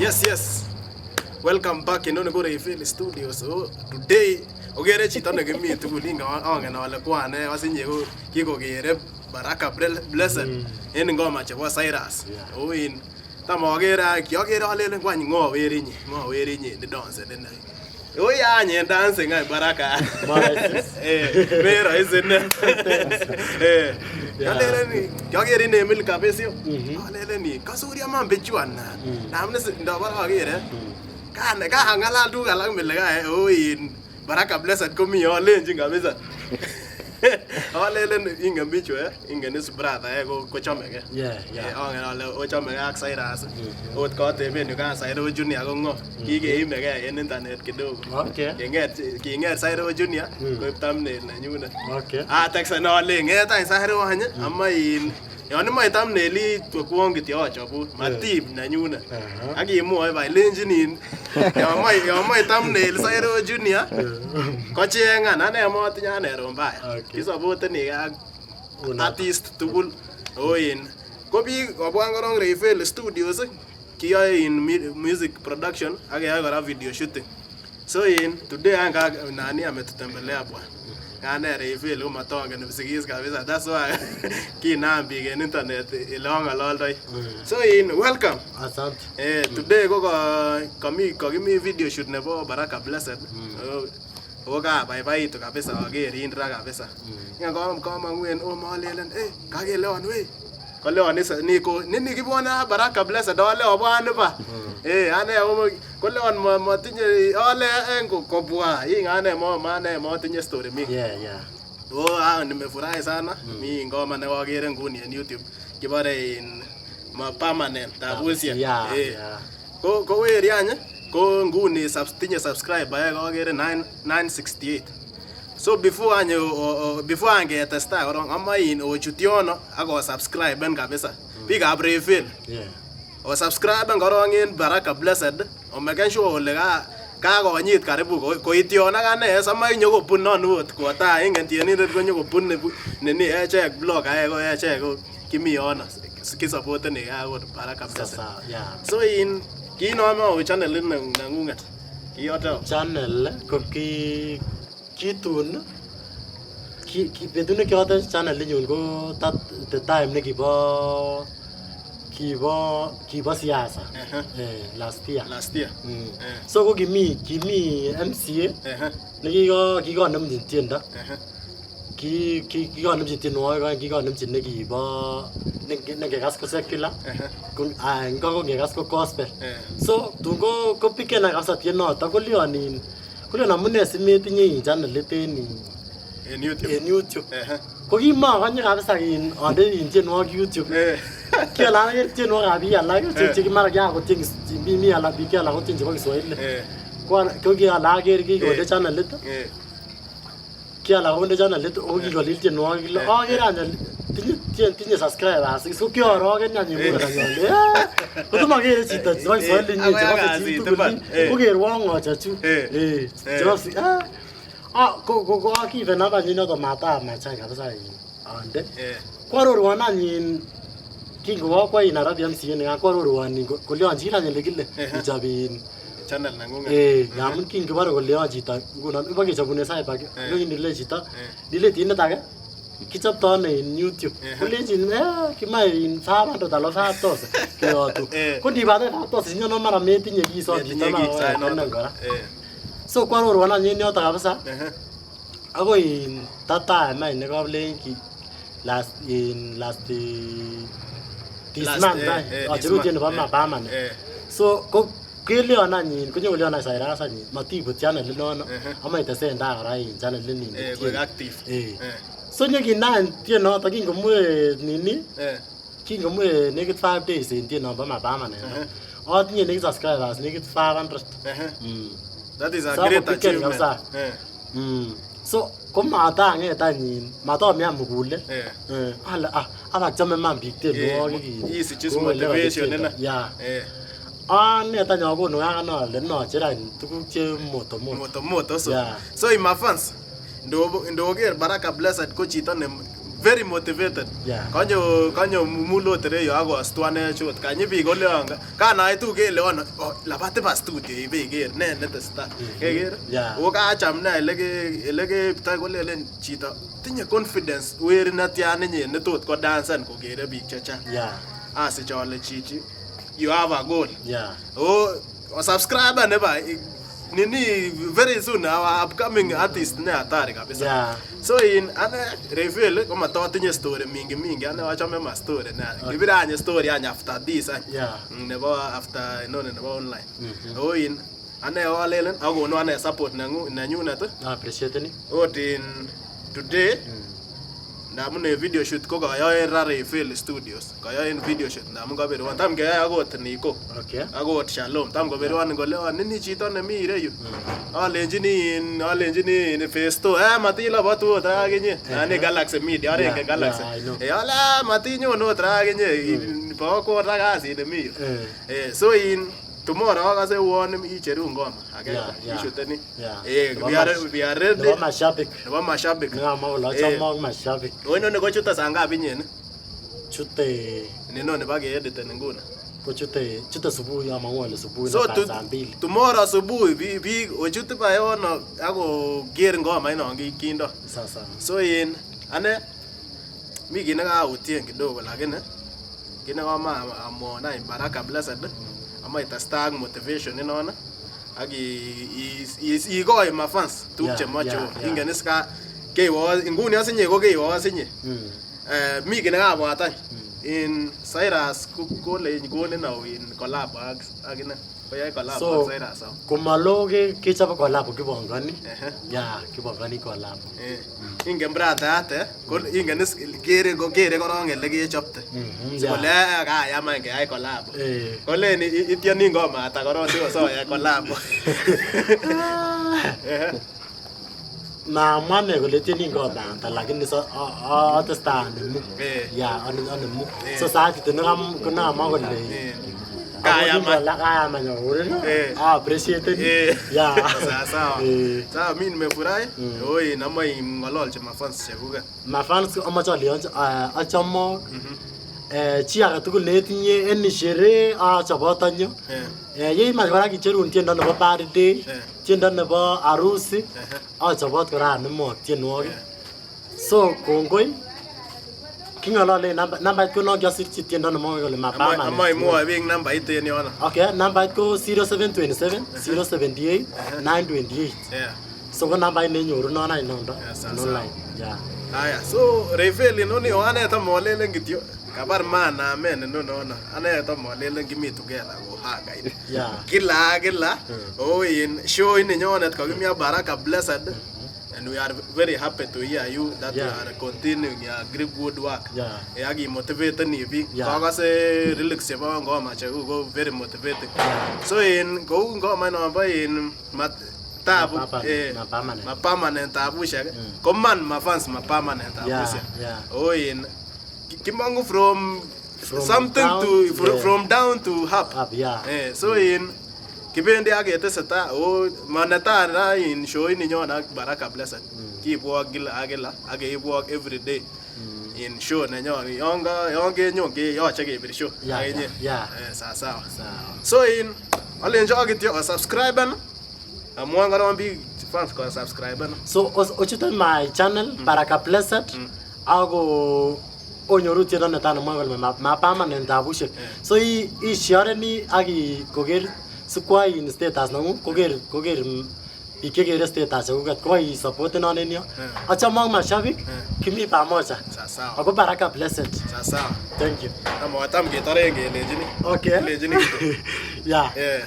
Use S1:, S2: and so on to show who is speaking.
S1: Yes. Welcome back inoni ko Refill Studios. So today okere chito nekimi tugul ingen angen ale kwane asinye ko kikokere Baraka Blessed en ngoma chebo Cyrus. Oh in tam akere kiokere alelen kwany ng'o werinyi ng'o werinyi ni dancen ine. Oi any en dancing any Baraka. Eh, me rahisi ine. Eh. Alelen kiokerin en Milka besio. Alelen ni kasuria man bichu anan. Namne ndobore akere kan kang'alal tuguk alak mile ka oi Baraka Blessed komi alenjin kabisa. Alelen ingen bichu eh, ingen is brother eh kochomege.
S2: Yeah.
S1: Angen ale ochomege ak Cyrus. Ot kateben yu kan Cyrus Junior ko ng'o? Kikeimege en internet kidogo.
S2: Okay.
S1: Kinget Cyrus Junior koib thumbnail nenyunet.
S2: Okay.
S1: Ateksen ale ng'et any Cyrus any ama in yon imoe thumbnail itwekwon kityo achobun matib nenyunet. Ak imwoe bai lenjin in yon moe thumbnail Cyrus Junior kocheng'an ane motinye ane roho mbaya.
S2: Okay.
S1: Kisapotenige ak artist tugul oin ko biik obwan korong Refill Studios kiyoe in music production ak keyoe kora video shooting. So in today any ka nani ametutembelea bwana. Ane Refill komatongen kipsigis kabisa. That's why kinam biik en internet ile ong'ololdoi. So in welcome.
S2: Asante.
S1: Eh, today ko kami kokimi video shoot nebo Baraka Blessed. Ako kabaibaitu kabisa akerin ra kabisa. Ingen komong'u en home alelen eh kakeleon wei. Koleon is ni ko nini kibwone ak Baraka Blessed ale obwan iba. Eh ane koleon motinye ale en kobwa ing ane mo ane motinye story mingi.
S2: Yeah.
S1: Oh, nimefurahi sana. Mi ngoma nekokere nguni en YouTube. Kibore in ma permanent tabusiek.
S2: Yeah,
S1: Eh.
S2: yeah.
S1: Ko weri any ko nguni tinye subscriber kokere 968. So before any before angetestai korong amoe in ochut yono ak osubscriben kabisa. Biikab Refill.
S2: Yeah.
S1: Osubscriben korong en Baraka Blessed omeken sure ole kakonyit karibu koit yon ak ane samoe nyokobunon ot kwo tai ingen tienindet konyokobune nini echek blog ae ko echek ko kimi yono kisapotenige akot Baraka Blessed.
S2: Sasa, yeah.
S1: So in kiinome au channelit neng'ung'et kiyoto.
S2: Channel ko ki kitun ki betut nekiote channel inyun ko that the time nekibo kibo siasa. Eh, last year.
S1: Last year.
S2: So ko kimi MCA nekiko kikonemchin tiendo. Kikonemchin tienwogik oeng, kikonemchin nekibo nengekas ko secular ko ngo ko ngekas ko gospel. So tun ko kopiken kabisa tienoto kolion in kolion amune simetinye in channelit en
S1: En YouTube.
S2: en YouTube. Ko kimokonye kabisa in ande in tienwogik YouTube. Kialan aker tienwogikab biik alak che mara kiakotien mi alak biik alak kotien chebo Kiswahili. Ko kiala aker kikonde channelit. Kiala konde channelit ako kikolil tienwogik kila. Aker any tinye subscribers so kioroken any en ale kotom akere chito chebo Kiswahili inye chebo chitugul kokerwon ng'o chechu. Chebo ko akiven up any noton matamach any kabisa ande. Kwarorwon any kingokokwo Nairobi MCA nikan kwarorwon kolion chil any ole kile ichob
S1: channel neng'ung'et.
S2: Eh, ngamun kingibore koleon chito ngunon ibokechobun en cyber ko chito nile tinit age kichopto ano en YouTube kolechin kimoe in 500 alo 5000 keyotu. Ko ndibate 5000 inyono mara metinye kiisom chito mara kora. So kwarorwon any en yoton kabisa akoi that time any nekolen last in last this month acheru tiendo nebo mapermanent. So ko kelion any konyokoleon any Cyrus any matibut channelit nono amoe itesen tai kora in channelit nin.
S1: Koik active.
S2: So nyokinam tienoto kingomue nini kingomue nekit 5 days en tienon bo mapermanent atinye nekit subscribers nekit 500.
S1: That is a great achievement.
S2: So komatang'et any matomian mugulel. Ale abak chome man biik tienwogik.
S1: Isiche motivation ine.
S2: Yeah. Anet any akonu akane ale nocher any tuguk che moto moto.
S1: Moto moto so. So in my fans ndoker Baraka Blessed ko chito ne Very motivated.
S2: Yeah.
S1: Kanyo kanyo mulot ireyu akostuanech ot kanyi biik oleon kanaitu kele on oh, labat iba studio ibeker ne netesetai. Keker?
S2: Yeah.
S1: Ako kacham nea elekeiptoi kolelen chito tinye confidence weri netyan inye netot kodansan kokere biik chechang.
S2: Yeah.
S1: Asich ale chichi you have a goal.
S2: Yeah.
S1: Oh, subscriber neba nini very soon our upcoming artist ne hatari kabisa.
S2: Yeah.
S1: So in ane Reveal komatotinye story mingi mingi ane achome ma story ne. Kibire any story any after this any.
S2: Yeah.
S1: Nebo after inoni nebo online. Oh in ane alelen akonu ane support nengu nenyunet.
S2: I appreciate ni.
S1: Ot in today ndamun en video shoot ko kayoen ra Reveal Studios. Kayoen video shoot ndamun kabirwon. Tam keyoe akot Niko.
S2: Okay.
S1: Akot Shalom tam koberwon kole "Oh, nini chito nemi ireyu alenjini in alenjini in Festo eh matilobotu ot ra akinye nani Galaxy Media are
S2: Yeah,
S1: ingen Galaxy
S2: yeah, I know.
S1: eh ala matinyon ot ra akinye bo ra kasit nemi yu
S2: Eh.
S1: eh so in tomorrow akase uon icheru ngoma agenge
S2: Yeah, yeah.
S1: ishuteni
S2: Yeah.
S1: eh
S2: Nebo
S1: we are ready
S2: Nebo mashabik.
S1: nebo mashabik
S2: Ngamwa kole achome ak mashabik.
S1: oo inoni kochute saa ngapi inye
S2: Chute
S1: ninoni bakeediten nguni
S2: kochute chute subuhi amang'u ale subuhi
S1: So
S2: na saa mbili.
S1: tomorrow asubuhi biik ochut iba yono akoker ngoma inon kindo.
S2: Sasa.
S1: So in ane mi kit nekautien kidogo lakini kit nekama amwaun any Baraka Blessed amoe itestai ak motivation inon ak ikoi mafans tuguk chemoche ingen is ka keiwo inguni osinye ko keiwo osinye. Eh, mi kit nekabwat any in Cyrus kole konin au in collab ak ak ine koyoe collab
S2: So
S1: ak Cyrus au
S2: komalo kechobe collab kipongoni.
S1: Ehe.
S2: Yeah, kipongoni collab.
S1: Eh, ingen brother eh ko ingen is kere ko kere korong ele kechopte sikole
S2: Yeah.
S1: "Eh, kayam any keyai collab
S2: Eh.
S1: kolen ityeni ngoma ata korong sikosoyai collab Ehe.
S2: Mamwa ne kole tieni ngoma ata lakini so atestai anemu.
S1: Eh.
S2: Yeah, anemu.
S1: Eh.
S2: So sait ito nekamwa kole
S1: Eh. Kayam any.
S2: kayam any akonin
S1: Eh.
S2: I appreciate it.
S1: Eh.
S2: Yeah.
S1: Sawa sawa.
S2: Eh.
S1: Sawa, mi nimefurahi. Oi, namoe ing'ololchi mafans chekuket.
S2: Mafans amache alechi achomok chi agetugul netinye any sherehe achobot anyo.
S1: Eh.
S2: Yeimach kora kicherun tiendo nebo birthday,
S1: Eh.
S2: tiendo nebo harusi, achobot kora anemwok tienwogik. So kongoi king'ololen nambait ko non kiasirchi tiendo nemwoe kole
S1: Amoe
S2: mapermanent.
S1: imwoe biik nambait en yono.
S2: Okay, nambait ko 0727 078 928.
S1: Yeah.
S2: So ko nambait nenyorunon any nondo
S1: Yeah, sawa,
S2: en
S1: sawa.
S2: online. Yeah.
S1: Aya, so Reveal inoni o ane tam olelen kityo kabar manamen inono ane tam olelen kimi together ko hangain.
S2: Yeah.
S1: Kila ak kila o in show ininyonet kokimi ak Baraka Blessed and we are very happy to hear you that
S2: Yeah.
S1: you are continuing your great good work.
S2: Yeah.
S1: Eh, ak imotivateni biik.
S2: Yeah.
S1: Kakose lyrics chebo ngoma chekuk ko very motivating.
S2: Yeah.
S1: So in kou ngoma inon bo in mat tabu eh,
S2: Mapermanent.
S1: mapermanent tabushek ko man mafans mapermanent
S2: Yeah,
S1: tabushek.
S2: yeah.
S1: O in kimongu from
S2: From
S1: something
S2: down,
S1: to
S2: yeah.
S1: from down to up.
S2: Up, yeah.
S1: Eh, so in kibendi ak ketesetai o manetai ra in show ininyon ak Baraka Blessed. Kiibwok kila ak kila ak keibwok every day. In show nenyon yon ka yon kenyon keyoche kebir show
S2: Yeah,
S1: ak inye.
S2: yeah,
S1: Eh, sawa sawa.
S2: Sawa.
S1: So in alenchok kityo osubscriben amwon korong biik fans ko subscriben.
S2: So ochute my channel Baraka Blessed ako onyoru tiendo netai nemwoe kole mapermanent tabushek. So ishareni ak koker sikwa in status neng'ung koker koker biik chekere status chekuket ko isupportenon en yo. Achome ak mashabik kimi pamoja.
S1: Sawa sawa.
S2: Ako Baraka Blessed.
S1: Sawa sawa.
S2: Thank you.
S1: Tam ketaren kelenjini.
S2: Okay.
S1: Kilenjini kityo.
S2: Yeah.
S1: Eh.